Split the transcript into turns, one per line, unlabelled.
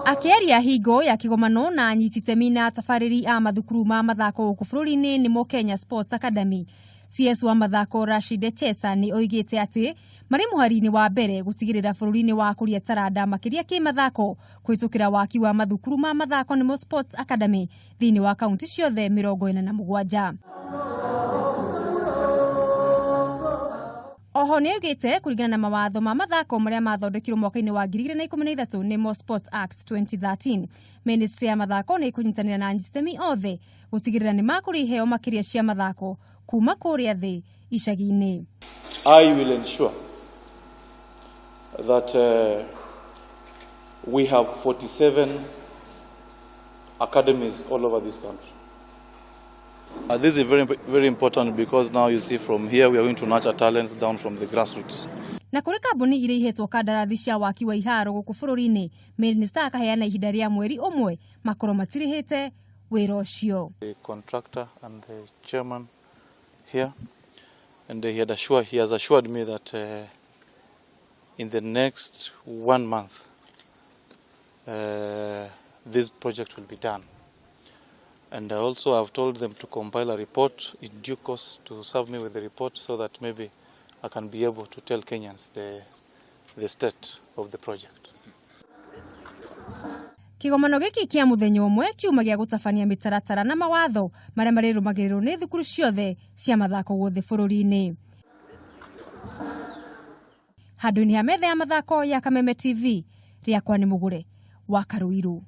Akĩaria hingo ya kĩgomano na anyiti itemi na atabarĩri a mathukuru ma mathako gũkũ bũrũri-inĩ nĩmo Kenya Sports Academy, CS wa mathako Rashid Echesa nĩ oigĩte atĩ marĩ mũhari-inĩ wa mbere gũtigĩrĩra bũrũri nĩ wakũria taranda makĩria kĩmathako kũhĩtũkĩra waki wa mathukuru ma mathako nĩmo Sports Academy thĩinĩ wa kaunti ciothe 47. Oho nĩ oigĩte kũringana na mawatho ma mathako marĩa mathondekirwo mwaka-inĩ wa 2013 nĩmo Sports Act 2013, Ministry ya mathako nĩ ĩkũnyitanĩra na anyiti itemi othe gũtigĩrĩra nĩ makũria iheo makĩria cia mathako kuma kũrĩa thĩ icagi-inĩ.
I will ensure that we have 47 academies all over this country. This is very, very important because now you see from here we are going to nurture talents down from the grassroots.
Na kũrĩ kambuni iria ihetwo kandarathi cia waki wa iharo gũkũ bũrũri-inĩ, minista akaheana ihinda rĩa mweri ũmwe makorwo matirĩhĩte wĩra ũcio.
The contractor and the chairman here, and he has assured me that in the next one month this project will be done. And I also have told them to compile a report in due course, to serve me with the report so that maybe I can be able to tell Kenyans the state of the project.
Kĩgomano gĩkĩ kĩa mũthenya ũmwe kiuma gĩa gũtabania mĩtaratara na mawatho marĩa marĩrũmagĩrĩrwo nĩ thukuru ciothe cia mathako guothe bũrũri-inĩ. Handũ-inĩ ha metha ya mathako ya Kameme TV, rĩakwa nĩ Mũgũre wa Karũirũ.